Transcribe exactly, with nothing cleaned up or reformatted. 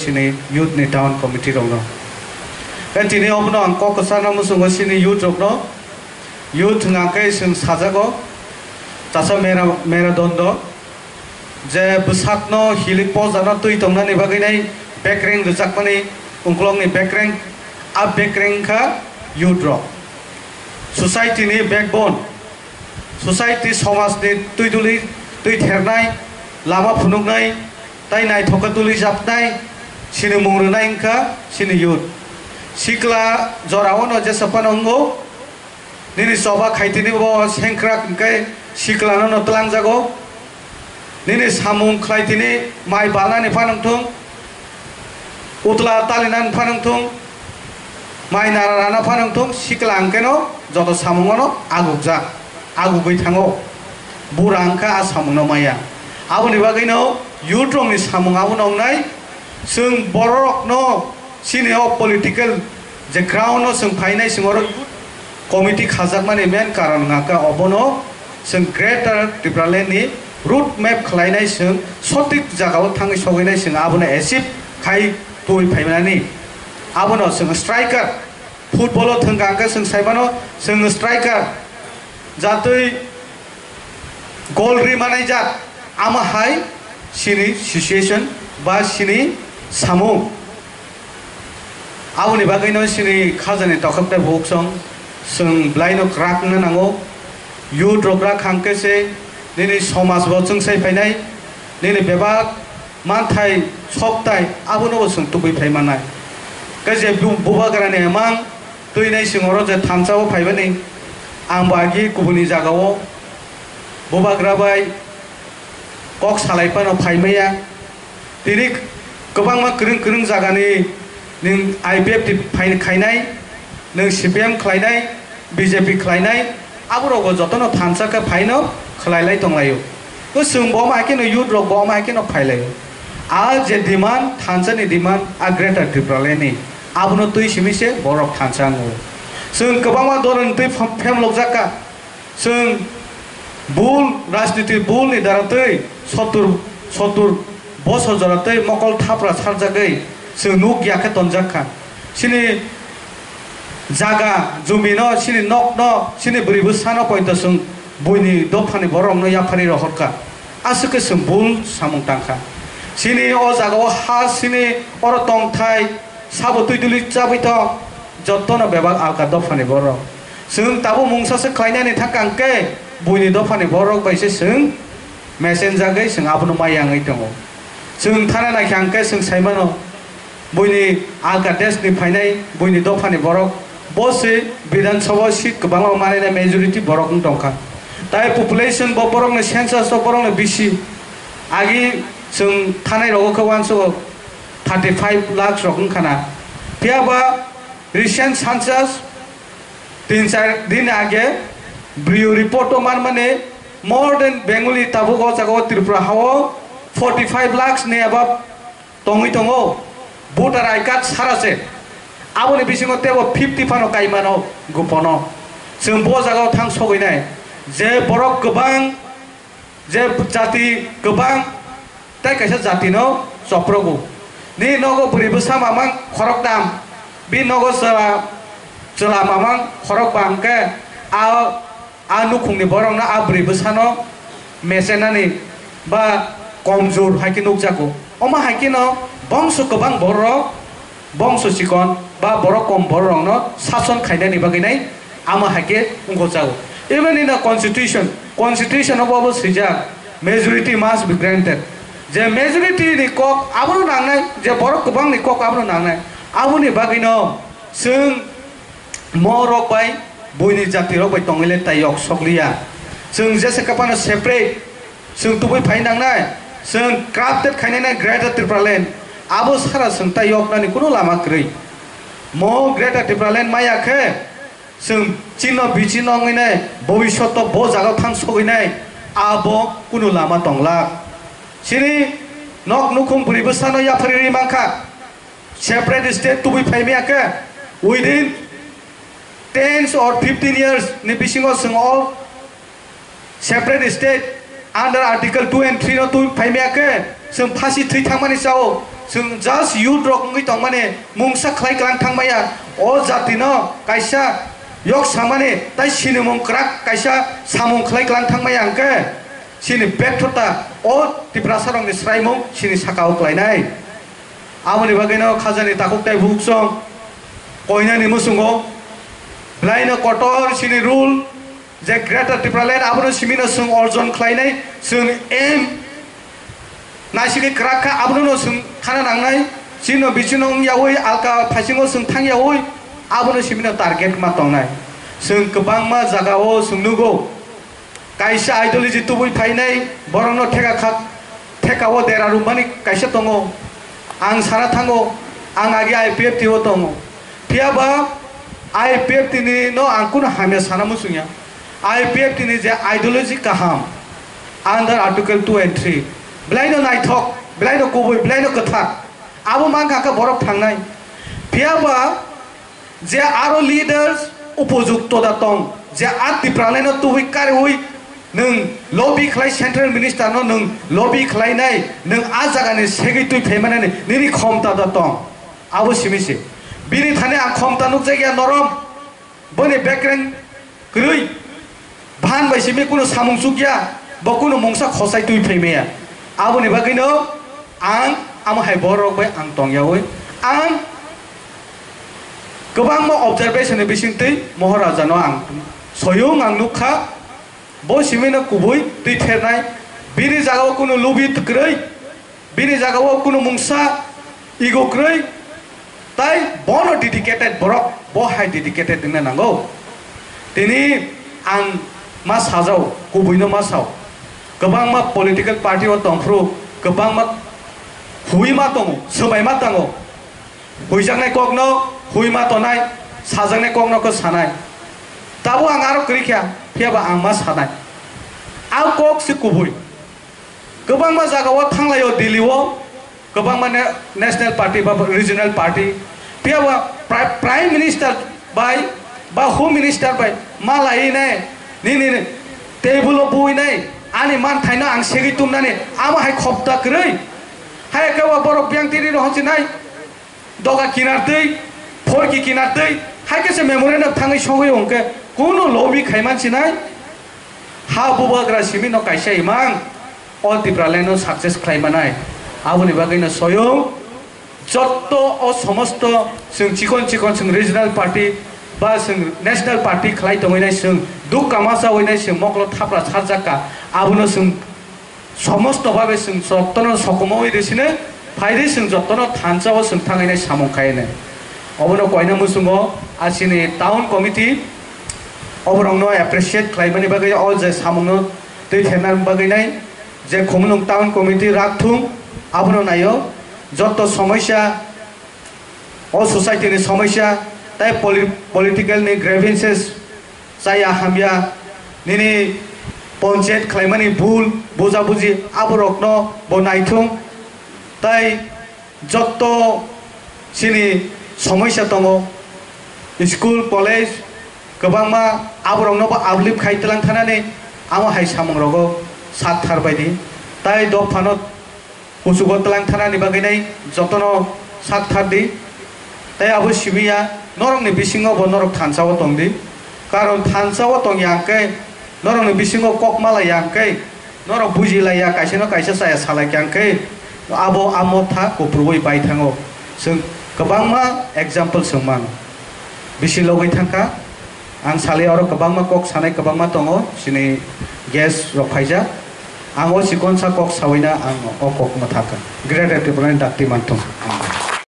chini youth ni town committee rokno. Tei tini obono ang kok kwchangna muchungo chini youth rokno. Youth hwnkha khe chwng sajago, chasa mera, mera dondo, je bwsakno hilik pojano twi tongnani bagwi nai bekreng rwjakmani uklokni bekreng, a bekreng wngkha youth rok. Society ni backbone, society somajni twi duli, twi thernai, lama phunuknai, tai naithok khe duli japnai, chini mung rwnai wngkha chini youth. Sikla jorao no jesa phano wngo, nini choba khaitini bo sengkrak hwnkhe siklano no twlangjago. Nini samung khlaitini mai balnani phano wngthung, utla talinani phano wngthung, mai nara rana phano wngthung, sikla hwnkhe no joto samungo no agukjak, agugwi thango. Bura hwnkha a samungno maya. Aboni bagwi no youth rokni samung abono wngnai, chwng bororokno chini o political je ground o chwng phainai, chwng oro committee khajakmani main karon hwnkha khe obono chwng Greater Tipraland ni road map khlainai, chwng sotik jagao thangwi sogwinai, chwng abono achieve khai twi phaimani. Abono chwng striker, football o thwngkha hwnkhe chwng saimano, chwng striker jatwi gol ri manai jak, ama hai chini situation ba chini samung. Aboni bagwino chini khajani tokhok tei bukhuk song chwng bwlaino kwrak wngna nango. Youth rok kwrak hwnkhe se nini somaj bo chwngsai phainai, nini bebak manthai soktai abono bo chwng tubui phai mannai. Khe je bu-, bubagrani emang twi nai chwng oro je thansa o phaibani, ang bo agi kubuni jagao bubagra bai kok salai phano phai maya. Tini kwbangma kwrwng kwrwng jagani nwng I P F T phai-, khainai, nwng C P M khlainai, B J P khlainai, aborokbo jotono thansa khe phaino khlailai tonglaio. To chwng bo ma haikhe no youth rok bo ma haikhe no phailaio. A je demand, thansani demand, a Greater Tipraland ni, abono twi simi se borok thansa wngo. Chwng kwbangma dolni twi phem-, phemlokjak kha. Chwng bul, rajniti bul ni dara twi sottur, sottur bosor jora twi mokol thapra sarjagwi chwng nuk ya khe tonjak kha. Chini jaga, jumi no, chini nok no, chini bwrwi bwsa no poito chwng buini dopha ni borok no yapharwi rohor kha. Aswk khe chwng bul samung tang kha. Chini o jaga o ha, chini oro tongthai, sabo twi duli chabwi tong, jotono bebak alka dophani borok. Chwng tabuk mungsa se khlainani thangkha hwnkhe buini dophani borok bai se chwng mesen jagwi chwng abono ma yangwi tongo. Chwng thana naikha hwnkhe chwng saimano buini alka desh ni phainai buini dophani borok bo se Bidhan Sabha seat kwbangma manai na majority borok wng tongkha. Tai population bo borokni census o borokni bisi. Agi chwng thanai rogo khe uansukgo thirty five lakhs rok wngkha na. Phiya ba recent census tin char din age Brio report o manmani more than Bengali tabuk o jaga o Tripura ha o forty five lakhs ni above tongwi tongo. Voter I card sara se. Aboni bisingo tebo fifty phano kaimano gopono. Chwng bo jaga o thang sogwi nai je borok kwbang je jati kwbang tei kaisa jatino choprogo. Nini nogo bwrwi bwsa mamang khoroktham, bini nogo chwla, chwla mamang khorokba hwnkhe a, a nukhungni borokno a bwrwi bwsano mechenani ba komjor hai khe nukjago. Omo hai kheno bongso kwbang borok bongso chikon ba borok kom borok rokno sason khainani bagwi nai ama hai khe wngkha jago. Even in the constitution, constitution o bo swijak, majority must be granted. Je majority ni kok abono nangnai, je borok kwbang ni kok abono nangnai. Aboni bagwi no chwng mo rok bai buini jati rok bai tongwi le tai yok sok liya. Chwng jesa kaphano separate Chwng tubui phai nangnai, chwng crafted khainai nai Greater Tipraland. Abo sara chwng tai yoknani kunu lama kwrwi. Mo Greater Tipraland maya khe chwng chino bichino wngwi nai, bobishoto bo jaga thang sogwi nai, abo kunu lama tongla. Chini nok nukhung bwrwi bwsano yapharwi rwi mankha. Separate state tubui phai maya khe within tens or fifteen years ni bisingo chwng all separate state under Article two and three no twi phaimaya khe chwng phasi thwi thangmani chao. Chwng just youth rok wngwi tongmani mungsa khlai klang thangmaya. O jatino kaisa yok samani tai sinimung kwrak kaisa samung khlai klang thangmaya hwnkhe chini betha ta o Tiprasa rokni swraimung chini sakao klainai. Aboni bagwino khajani takhuk tai bukhuk song koinani muchungo belaino kotor chini rule je Greater Tipraland abono simino chwng orjon khlainai, chwng aim naisigwi kwrak kha, abono no chwng khana nangnai, chino bichino wngyawi alka phaisingo chwng thangyawi abono simino target ma tongnai. Chwng kwbangma jagao chwng nugo, kaisa ideology tubui phainai borokno theka kha, theka o dera rwmani kaisa tongo. Ang sana thango, ang agi I P F T o tongo. Phiya ba I P F T ni no ang kuno hamya sana muchungya. I P F T ni je ideology kaham under Article two and three, belaino naithok, belaino kubui, belaino kwthar. Abo mankha khe borok thangnai. Phiya ba je aro leaders upojukto da tong, je a Tipralandno tubui kariui nwng lobby khlai, central minister no nwng lobby khlainai, nwng a jagani segwi twi phaimanani nini khomta da tong. Abo simi se. Bini thani ang khomta nukjakya norom. Boni bekreng kwrwi. Bhan bai simi kuno samung chukya. Bo kuno mungsa khosai twi phaimaya. Aboni bagwino ang amo hai borok bai ang tongyawi. Ang kwbangma observation ni bisingtwi Moharaja no ang soyung ang nukha. Bo simino kubui twi thernai. Bini jagao kuno lubi kwrwi. Bini jagao kuno mungsa ego kwrwi, tai bono dedicated borok, bo hai dedicated wngna nango. Tini ang ma sajao, kubuino ma sao. Kwbangma political party o tongphuru, kwbangma hui ma tongo, swbai ma tongo. Huijaknai kokno hui ma tonai, sajaknai kokno khe sanai. Tabuk ang aro kwrwi kha, phiya ba ang ma sanai. A kok se kubui. Kwbangma jagao thanglaio Delhi o, kwbangma ne-, national party ba regional party, phiya ba pri-, prime minister bai ba home minister bai malai ne nini table o bui nai ani manthaino ang segwi tumnani amo hai khopta kwrwi. Hai khe o borok biyang tiri no hwnsinai. Doga kinartwi, phorki kinartwi, hai khe se memorandum thangwi sogwi hwnkhe kuno lobby khaiman sinai. Ha bubagra simi no kaisa imang o Tipraland no success khlai manai. Aboni bagwi no soyung jotto o somosto chwng chikon chikon chwng regional party ba chwng national party khlai tongwi nai chwng dukka ma chawi nai chwng mokolo thapra sarjak ka abono chwng Somosto babe chwng jotono sokomoi risine phaidi chwng jotono thansa o chwng thangainai samung khaine. Obono koina muchungo asini town committee oborokno appreciate khlaimani bagwi o je samungno twi therna bagwi nai je Khumulwng town committee rakthung abono naio joto somoisa o society ni somoisa tai poli-, political ni grievances chaya hamya nini ponchayat khlaimani bul buja buji aborokno bo naithung tai jotto chini somoisa tongo school college kwbangma aborokno bo uplift khai tlang thanani amo hai samung rogo sak thar baidi tai dophano Kuchugo tlang thanani bagwi nai jotono sak thar di. Tai abo simi ya, norokni bisingo bo norok thansa o tong di. Karon thansa o tong ya hwnkhe, norokni bisingo kok ma lai ya hwnkhe, norok buji lai ya, kaisa no kaisa chaya sa lai kha hwnkhe, abo a motha kupruwi bai thango. Chwng kwbangma example chwng mano. Bisi logwi thangkha. Ang salai oro kwbangma kok sanai kwbangma tongo, chini guest rok phaijak. Ang o chikonsa kok sawina ang o kok mwthakha. Greater Tripura ni dakti manthung.